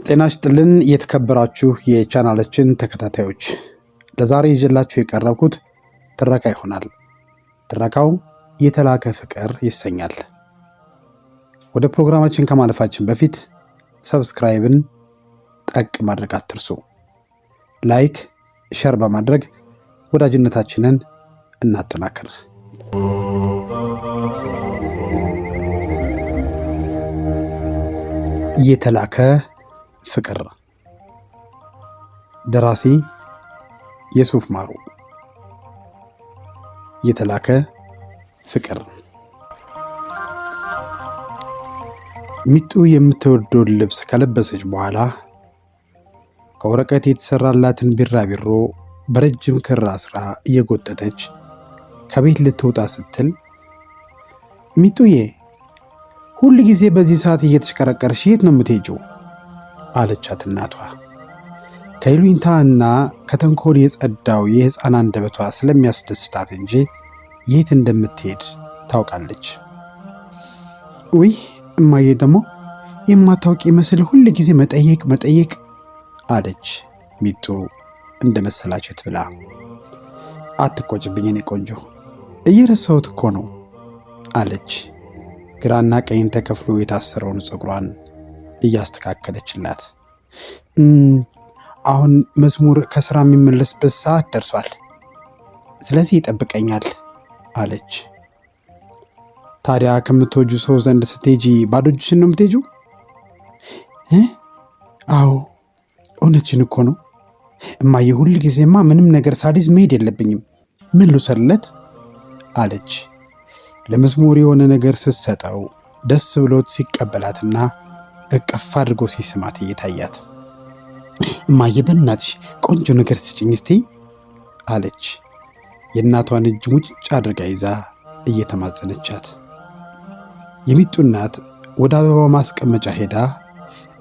ጤና ይስጥልን የተከበራችሁ የቻናላችን ተከታታዮች፣ ለዛሬ ይዤላችሁ የቀረብኩት ትረካ ይሆናል። ትረካው የተላከ ፍቅር ይሰኛል። ወደ ፕሮግራማችን ከማለፋችን በፊት subscribe ን ጠቅ ማድረግ አትርሱ። Like፣ share በማድረግ ወዳጅነታችንን እናጠናክር። የተላከ ፍቅር፣ ደራሲ የሱፍ ማሩ። የተላከ ፍቅር። ሚጡ የምትወደውን ልብስ ከለበሰች በኋላ ከወረቀት የተሰራላትን ቢራቢሮ በረጅም ክር አስራ እየጎተተች ከቤት ልትወጣ ስትል፣ ሚጡዬ፣ ሁል ጊዜ በዚህ ሰዓት እየተሽከረከርሽ የት ነው የምትሄጂው? አለቻት እናቷ። ከይሉኝታ እና ከተንኮል የጸዳው የሕፃን አንደበቷ ስለሚያስደስታት እንጂ የት እንደምትሄድ ታውቃለች። ውይ እማዬ፣ ደግሞ የማታውቅ ይመስል ሁል ጊዜ መጠየቅ መጠየቅ፣ አለች ሚጡ እንደ መሰላቸት ብላ። አትቆጭብኝ የኔ ቆንጆ፣ እየረሳሁት እኮ ነው፣ አለች ግራና ቀኝ ተከፍሎ የታሰረውን ፀጉሯን እያስተካከለችላት። አሁን መዝሙር ከስራ የሚመለስበት ሰዓት ደርሷል። ስለዚህ ይጠብቀኛል፣ አለች። ታዲያ ከምትወጂው ሰው ዘንድ ስትሄጂ ባዶ እጅሽን ነው የምትሄጂው? አዎ፣ እውነትሽን እኮ ነው እማዬ። ሁል ጊዜማ ምንም ነገር ሳልይዝ መሄድ የለብኝም። ምን ልውሰድለት? አለች። ለመዝሙር የሆነ ነገር ስትሰጠው ደስ ብሎት ሲቀበላትና እቅፍ አድርጎ ሲስማት እየታያት፣ እማዬ፣ በእናትሽ ቆንጆ ነገር ስጭኝ እስቲ፣ አለች የእናቷን እጅ ሙጭጭ አድርጋ ይዛ እየተማጸነቻት። የሚጡ እናት ወደ አበባው ማስቀመጫ ሄዳ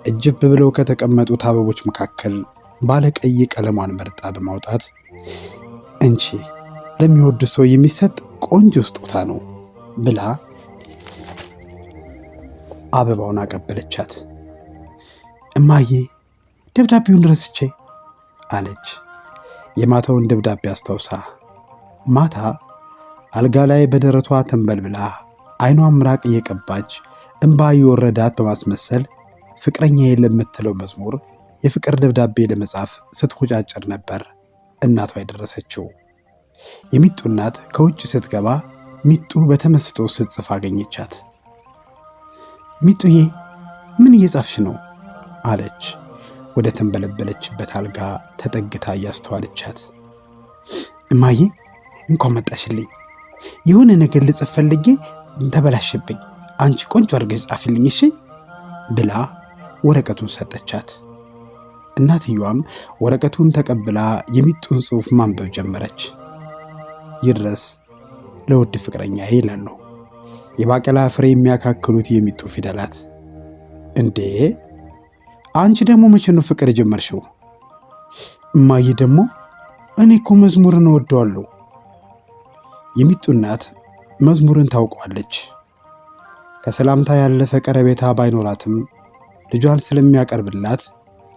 እጅብ ብለው ከተቀመጡት አበቦች መካከል ባለቀይ ቀለሟን መርጣ በማውጣት፣ እንቺ፣ ለሚወድ ሰው የሚሰጥ ቆንጆ ስጦታ ነው፣ ብላ አበባውን አቀበለቻት። እማዬ፣ ደብዳቤውን ረስቼ፣ አለች የማታውን ደብዳቤ አስታውሳ። ማታ አልጋ ላይ በደረቷ ተንበልብላ አይኗን ምራቅ እየቀባች እንባ እየወረዳት በማስመሰል ፍቅረኛ ለምትለው መዝሙር የፍቅር ደብዳቤ ለመጻፍ ስትቆጫጭር ነበር እናቷ የደረሰችው። የሚጡ እናት ከውጭ ስትገባ ሚጡ በተመስጦ ስትጽፍ አገኘቻት። ሚጡዬ፣ ምን እየጻፍሽ ነው? አለች ወደ ተንበለበለችበት አልጋ ተጠግታ እያስተዋለቻት። እማዬ፣ እንኳን መጣሽልኝ። የሆነ ነገር ልጽፍ ፈልጌ ተበላሸብኝ። አንቺ ቆንጆ አድርገሽ ጻፊልኝ እሺ፣ ብላ ወረቀቱን ሰጠቻት። እናትየዋም ወረቀቱን ተቀብላ የሚጡን ጽሑፍ ማንበብ ጀመረች። ይድረስ ለውድ ፍቅረኛ፣ ይላሉ የባቄላ ፍሬ የሚያካክሉት የሚጡ ፊደላት። እንዴ፣ አንቺ ደግሞ መቼ ነው ፍቅር የጀመርሽው? እማዬ ደግሞ፣ እኔ እኮ መዝሙርን እወደዋለሁ። የሚጡ እናት መዝሙርን ታውቀዋለች። ከሰላምታ ያለፈ ቀረቤታ ባይኖራትም ልጇን ስለሚያቀርብላት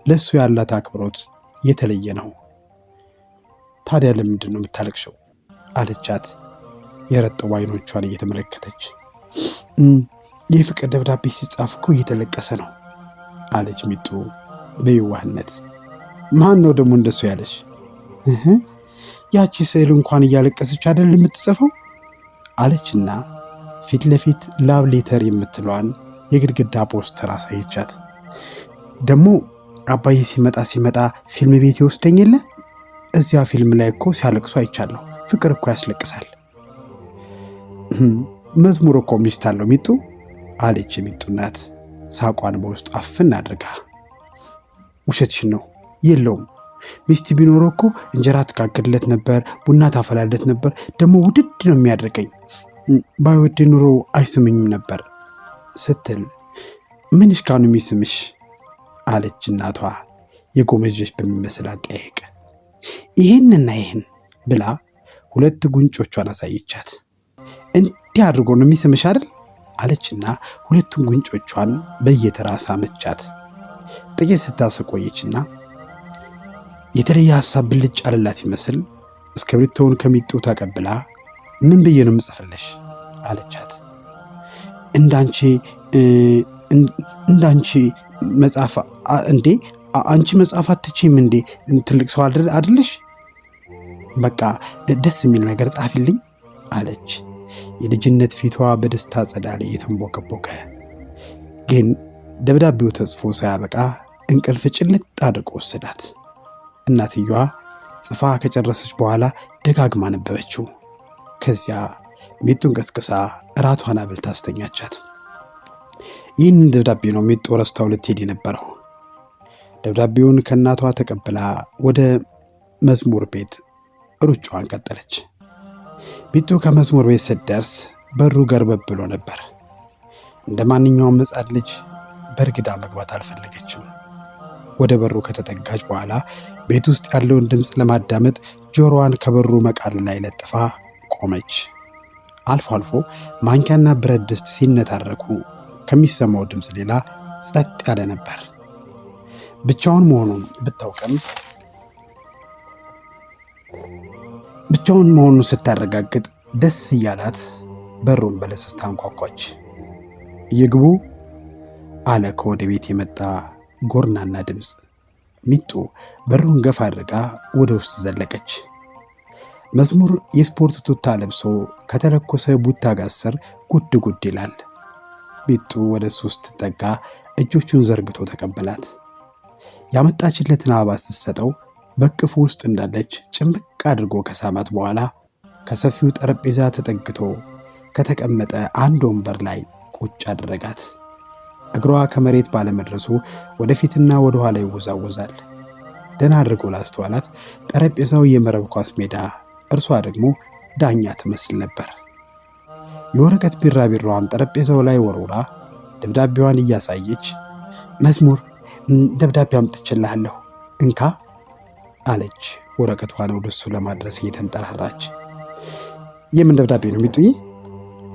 ለእሱ ያላት አክብሮት የተለየ ነው። ታዲያ ለምንድን ነው የምታለቅሸው? አለቻት የረጠቡ አይኖቿን እየተመለከተች። የፍቅር ደብዳቤ ሲጻፍ እኮ እየተለቀሰ ነው፣ አለች ሚጡ በየዋህነት። ማን ነው ደግሞ እንደሱ ያለች? ያቺ ስዕል እንኳን እያለቀሰች አይደል የምትጽፈው? አለችና ፊት ለፊት love letter የምትለዋን የግድግዳ ፖስተር አሳየቻት። ደግሞ አባዬ ሲመጣ ሲመጣ ፊልም ቤት ይወስደኝ የለ፣ እዚያ ፊልም ላይ እኮ ሲያለቅሱ አይቻለሁ። ፍቅር እኮ ያስለቅሳል። መዝሙር እኮ ሚስት አለው ሚጡ፣ አለች የሚጡ እናት ሳቋን በውስጡ አፍን አድርጋ። ውሸትሽን ነው፣ የለውም። ሚስት ቢኖረው እኮ እንጀራ ትጋግርለት ነበር፣ ቡና ታፈላለት ነበር። ደግሞ ውድድ ነው የሚያደርገኝ። ባይወድ ኑሮ አይስምኝም ነበር፣ ስትል፣ ምንሽ ካኑ የሚስምሽ? አለች እናቷ የጎመጀች በሚመስል አጠያየቅ። ይህንና ይህን፣ ብላ ሁለት ጉንጮቿን አሳየቻት። እንዲህ አድርጎ ነው የሚስምሽ አይደል? አለችና ሁለቱን ጉንጮቿን በየተራ ሳመቻት። ጥቂት ስታስብ ቆየችና የተለየ ሐሳብ ብልጭ አለላት ይመስል እስክሪብቶውን ከሚጡ ተቀብላ ምን ብዬ ነው የምጽፍልሽ አለቻት። እንዳንቺ እንዳንቺ መጻፍ እንዴ? አንቺ መጻፍ አትችይም እንዴ? ትልቅ ሰው አይደለሽ? በቃ ደስ የሚል ነገር ጻፊልኝ አለች። የልጅነት ፊቷ በደስታ ጸዳል እየተንቦቀቦቀ። ግን ደብዳቤው ተጽፎ ሳያበቃ እንቅልፍ ጭልጥ አድርጎ ወሰዳት። እናትየዋ ጽፋ ከጨረሰች በኋላ ደጋግማ ነበበችው። ከዚያ ሚጡን ቀስቅሳ እራቷን አብልታ አስተኛቻት። ይህንን ደብዳቤ ነው ሚጡ ረስታው ልትሄድ የነበረው። ደብዳቤውን ከእናቷ ተቀብላ ወደ መዝሙር ቤት ሩጫዋን ቀጠለች። ሚጡ ከመዝሙር ቤት ስትደርስ በሩ ገርበብ ብሎ ነበር። እንደ ማንኛውም ሕፃን ልጅ በእርግዳ መግባት አልፈለገችም። ወደ በሩ ከተጠጋች በኋላ ቤት ውስጥ ያለውን ድምፅ ለማዳመጥ ጆሮዋን ከበሩ መቃል ላይ ለጥፋ ቆመች። አልፎ አልፎ ማንኪያና ብረት ድስት ሲነታረኩ ከሚሰማው ድምፅ ሌላ ጸጥ ያለ ነበር። ብቻውን መሆኑን ብታውቅም ብቻውን መሆኑን ስታረጋግጥ ደስ እያላት በሩን በለስታ አንኳኳች። ይግቡ አለ ከወደ ቤት የመጣ ጎርናና ድምፅ። ሚጡ በሩን ገፋ አድርጋ ወደ ውስጥ ዘለቀች። መዝሙር የስፖርት ቱታ ለብሶ ከተለኮሰ ቡታ ጋዝ ስር ጉድ ጉድ ይላል። ሚጡ ወደ እሱ ስትጠጋ እጆቹን ዘርግቶ ተቀበላት። ያመጣችለትን አበባ ስትሰጠው በእቅፉ ውስጥ እንዳለች ጭምቅ አድርጎ ከሳማት በኋላ ከሰፊው ጠረጴዛ ተጠግቶ ከተቀመጠ አንድ ወንበር ላይ ቁጭ አደረጋት። እግሯ ከመሬት ባለመድረሱ ወደፊትና ወደኋላ ይወዛወዛል። ደህና አድርጎ ላስተዋላት ጠረጴዛው የመረብ ኳስ ሜዳ፣ እርሷ ደግሞ ዳኛ ትመስል ነበር። የወረቀት ቢራቢሮዋን ጠረጴዛው ላይ ወርውራ ደብዳቤዋን እያሳየች መዝሙር ደብዳቤ አምጥቼልሃለሁ እንካ አለች። ወረቀቷን ወደ እሱ ለማድረስ እየተንጠራራች። የምን ደብዳቤ ነው ሚጡዬ?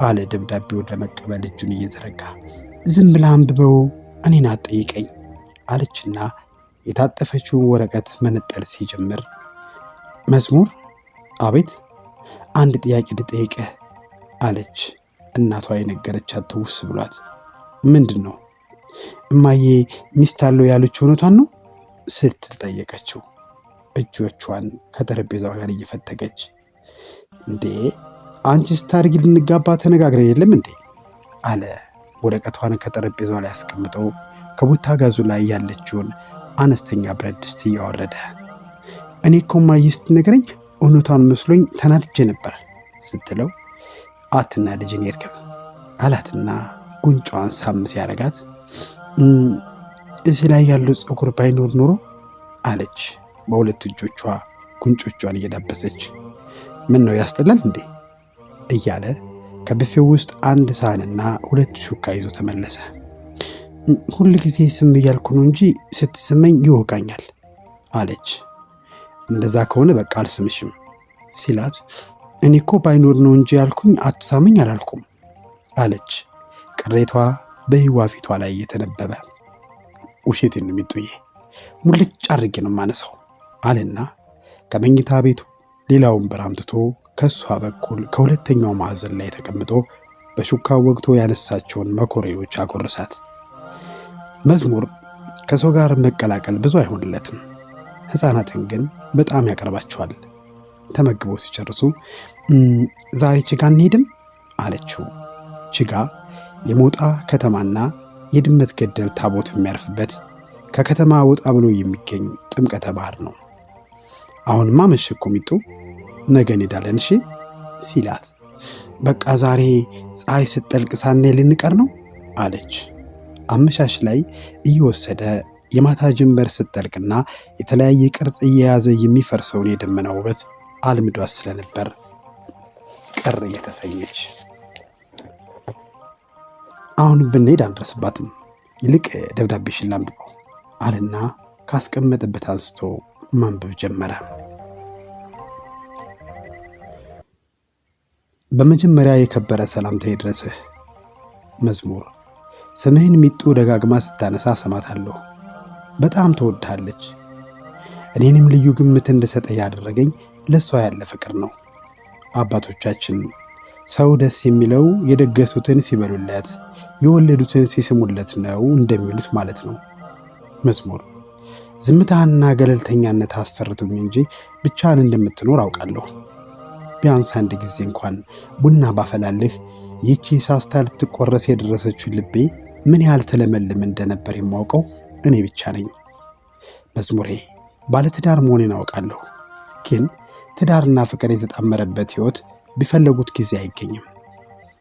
አለ ደብዳቤውን ለመቀበል እጁን እየዘረጋ። ዝም ብለህ አንብበው እኔን አትጠይቀኝ አለችና የታጠፈችውን ወረቀት መነጠል ሲጀምር መዝሙር አቤት፣ አንድ ጥያቄ ልጠይቅህ አለች። እናቷ የነገረቻት ትውስ ብሏት። ምንድን ነው እማዬ? ሚስት አለው ያለችው እውነቷን ነው ስትል ጠየቀችው፣ እጆቿን ከጠረጴዛው ጋር እየፈተገች። እንዴ አንቺ ስታድጊ ልንጋባ ተነጋግረን የለም እንዴ አለ። ወረቀቷን ከጠረጴዛው ላይ አስቀምጠው ከቡታ ጋዙ ላይ ያለችውን አነስተኛ ብረት ድስት እያወረደ። እኔ እኮ እማዬ ስትነግረኝ እውነቷን መስሎኝ ተናድጄ ነበር ስትለው አትናደጂ የኔ እርግብ አላትና ጉንጯን ሳም ሲያረጋት እዚህ ላይ ያለው ፀጉር ባይኖር ኖሮ አለች በሁለት እጆቿ ጉንጮቿን እየዳበሰች። ምን ነው ያስጠላል እንዴ እያለ ከብፌው ውስጥ አንድ ሳህንና ሁለት ሹካ ይዞ ተመለሰ። ሁል ጊዜ ስም እያልኩ ነው እንጂ ስትስመኝ ይወጋኛል አለች። እንደዛ ከሆነ በቃ አልስምሽም ሲላት እኔ እኮ ባይኖር ነው እንጂ ያልኩኝ አትሳመኝ አላልኩም አለች። ቅሬቷ በህዋ ፊቷ ላይ እየተነበበ። ውሸቴን ነው ሚጡዬ፣ ሙልጭ አድርጌ ነው የማነሳው አለና ከመኝታ ቤቱ ሌላ ወንበር አምጥቶ ከእሷ በኩል ከሁለተኛው ማዕዘን ላይ ተቀምጦ በሹካ ወግቶ ያነሳቸውን መኮረኒዎች አጎረሳት። መዝሙር ከሰው ጋር መቀላቀል ብዙ አይሆንለትም። ሕፃናትን ግን በጣም ያቀርባቸዋል። ተመግበው ሲጨርሱ ዛሬ ችጋ አንሄድም አለችው። ችጋ የሞጣ ከተማና የድመት ገደል ታቦት የሚያርፍበት ከከተማ ወጣ ብሎ የሚገኝ ጥምቀተ ባህር ነው። አሁንማ መሸ እኮ ሚጡ፣ ነገ እንሄዳለን እሺ ሲላት፣ በቃ ዛሬ ፀሐይ ስትጠልቅ ሳናይ ልንቀር ነው አለች። አመሻሽ ላይ እየወሰደ የማታ ጀንበር ስትጠልቅና የተለያየ ቅርጽ እየያዘ የሚፈርሰውን የደመና ውበት አልምዷት ስለነበር ቅር እየተሰኘች አሁን ብንሄድ አንደርስባትም፣ ይልቅ ደብዳቤሽን ላንብበው አለና ካስቀመጠበት አንስቶ ማንበብ ጀመረ። በመጀመሪያ የከበረ ሰላምታ ይድረስህ መዝሙር። ስምህን ሚጡ ደጋግማ ስታነሳ ሰማታለሁ። በጣም ትወድሃለች። እኔንም ልዩ ግምት እንድሰጠህ ያደረገኝ ለእሷ ያለ ፍቅር ነው። አባቶቻችን ሰው ደስ የሚለው የደገሱትን ሲበሉለት፣ የወለዱትን ሲስሙለት ነው እንደሚሉት ማለት ነው። መዝሙር ዝምታና ገለልተኛነት አስፈርቶኝ እንጂ ብቻህን እንደምትኖር አውቃለሁ። ቢያንስ አንድ ጊዜ እንኳን ቡና ባፈላልህ ይቺ ሳስታ ልትቆረስ የደረሰችው ልቤ ምን ያህል ትለመልም እንደነበር የማውቀው እኔ ብቻ ነኝ። መዝሙሬ ባለትዳር መሆኔን አውቃለሁ። ግን ትዳርና ፍቅር የተጣመረበት ሕይወት ቢፈለጉት ጊዜ አይገኝም።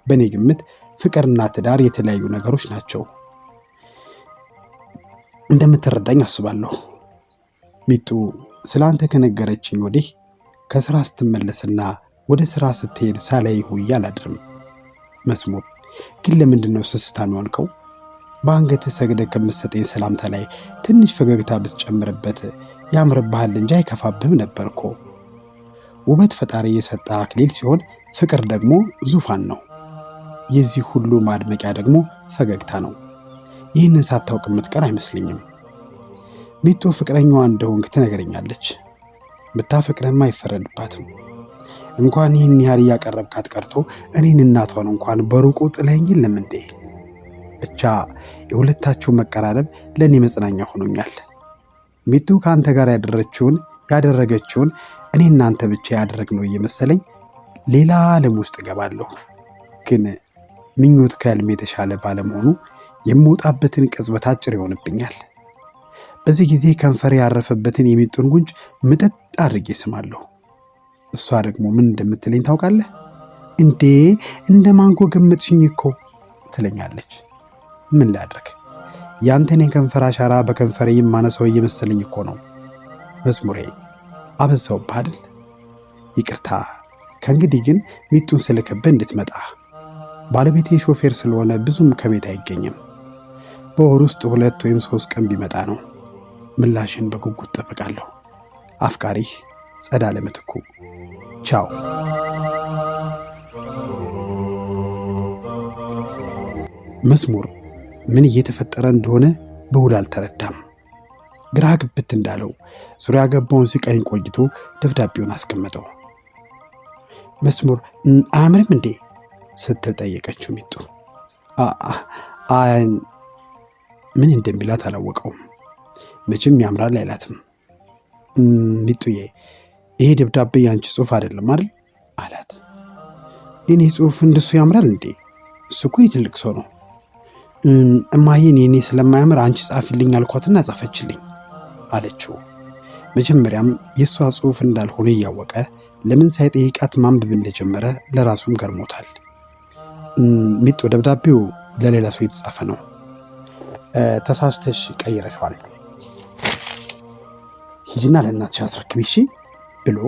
በእኔ ግምት ፍቅርና ትዳር የተለያዩ ነገሮች ናቸው። እንደምትረዳኝ አስባለሁ። ሚጡ ስለ አንተ ከነገረችኝ ወዲህ ከስራ ስትመለስና ወደ ስራ ስትሄድ ሳላይህ ውዬ አላድርም። መዝሙር ግን ለምንድን ነው ስስታም የሆንከው? በአንገትህ ሰግደህ ከምትሰጠኝ ሰላምታ ላይ ትንሽ ፈገግታ ብትጨምርበት ያምርብሃል እንጂ አይከፋብህም ነበር እኮ። ውበት ፈጣሪ የሰጠ አክሊል ሲሆን፣ ፍቅር ደግሞ ዙፋን ነው። የዚህ ሁሉ ማድመቂያ ደግሞ ፈገግታ ነው። ይህንን ሳታውቅ የምትቀር አይመስለኝም። ሚጡ ፍቅረኛዋ እንደሆንክ ትነግረኛለች። ብታፈቅርህም አይፈረድባትም። እንኳን ይህን ያህል እያቀረብካት ቀርቶ እኔን እናቷን እንኳን በሩቁ ጥለኸኝ የለም እንዴ? ብቻ የሁለታችሁ መቀራረብ ለእኔ መጽናኛ ሆኖኛል። ሚጡ ከአንተ ጋር ያደረገችውን እኔ እናንተ ብቻ ያደረግነው እየመሰለኝ ሌላ ዓለም ውስጥ እገባለሁ። ግን ምኞት ከህልም የተሻለ ባለመሆኑ የምወጣበትን ቅጽበት አጭር ይሆንብኛል። በዚህ ጊዜ ከንፈሬ ያረፈበትን የሚጡን ጉንጭ ምጥጥ አድርጌ ስማለሁ። እሷ ደግሞ ምን እንደምትለኝ ታውቃለህ? እንዴ እንደ ማንጎ ገመጥሽኝ እኮ ትለኛለች። ምን ላድርግ? ያንተን የከንፈር አሻራ በከንፈሬ የማነሳው እየመሰለኝ እኮ ነው። መዝሙሬ አበዛውብህ አይደል? ይቅርታ። ከእንግዲህ ግን ሚጡን ስልክብህ እንድትመጣ። ባለቤቴ ሾፌር ስለሆነ ብዙም ከቤት አይገኝም። በወር ውስጥ 2 ወይም 3 ቀን ቢመጣ ነው። ምላሽን በጉጉት ጠብቃለሁ። አፍቃሪህ ጸዳለ ምትኩ። ቻው። መዝሙር ምን እየተፈጠረ እንደሆነ በውል አልተረዳም። ግራ ግብት እንዳለው ዙሪያ ገባውን ሲቃኝ ቆይቶ ደብዳቤውን አስቀመጠው። መዝሙር አያምርም እንዴ ስትል ጠየቀችው ሚጡ። ምን እንደሚላት አላወቀውም። መቼም ያምራል አይላትም። ሚጡዬ ይሄ ደብዳቤ ያንቺ ጽሑፍ አይደለም አይደል አላት። የኔ ጽሑፍ እንደሱ ያምራል እንዴ? እሱ እኮ የትልቅ ሰው ነው። እማዬን የኔ ስለማያምር አንቺ ጻፊልኝ አልኳትና ጻፈችልኝ አለችው። መጀመሪያም የእሷ ጽሑፍ እንዳልሆነ እያወቀ ለምን ሳይጠይቃት ማንበብ እንደጀመረ ለራሱም ገርሞታል። ሚጡ ደብዳቤው ለሌላ ሰው የተጻፈ ነው፣ ተሳስተሽ ቀይረሽዋል። ሂጂና ለእናትሽ አስረክቢ እሺ ብሎ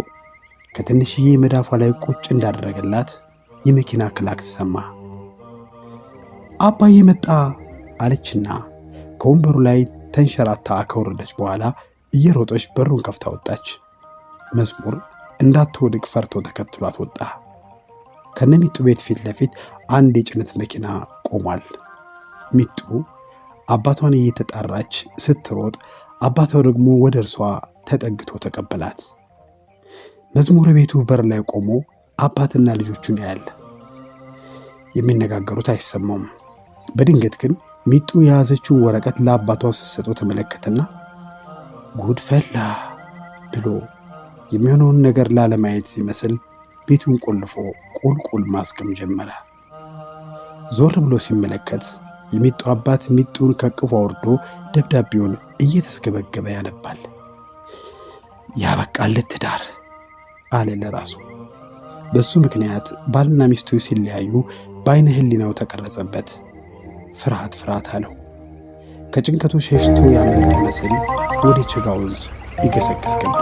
ከትንሽዬ መዳፏ ላይ ቁጭ እንዳደረገላት የመኪና ክላክስ ሰማ። አባዬ መጣ አለችና ከወንበሩ ላይ ተንሸራታ ከወረደች በኋላ እየሮጠች በሩን ከፍታ ወጣች። መዝሙር እንዳትወድቅ ፈርቶ ተከትሏት ወጣ። ከነሚጡ ቤት ፊት ለፊት አንድ የጭነት መኪና ቆሟል። ሚጡ አባቷን እየተጣራች ስትሮጥ አባቷ ደግሞ ወደ እርሷ ተጠግቶ ተቀበላት። መዝሙር ቤቱ በር ላይ ቆሞ አባትና ልጆቹን ያያል። የሚነጋገሩት አይሰማውም። በድንገት ግን ሚጡ የያዘችውን ወረቀት ለአባቷ ስትሰጠው ተመለከተና ጉድ ፈላ ብሎ የሚሆነውን ነገር ላለማየት ሲመስል ቤቱን ቆልፎ ቁልቁል ማስቀም ጀመረ። ዞር ብሎ ሲመለከት የሚጡ አባት ሚጡን ከቅፎ አውርዶ ደብዳቤውን እየተስገበገበ ያነባል። ያበቃለት ትዳር አለ ለራሱ። በሱ ምክንያት ባልና ሚስቱ ሲለያዩ በዓይነ ሕሊናው ተቀረጸበት። ፍርሃት ፍርሃት አለው። ከጭንቀቱ ሸሽቶ ያመልጥ መስል ወደ ቸጋ ወንዝ ይገሰግስ ገባ።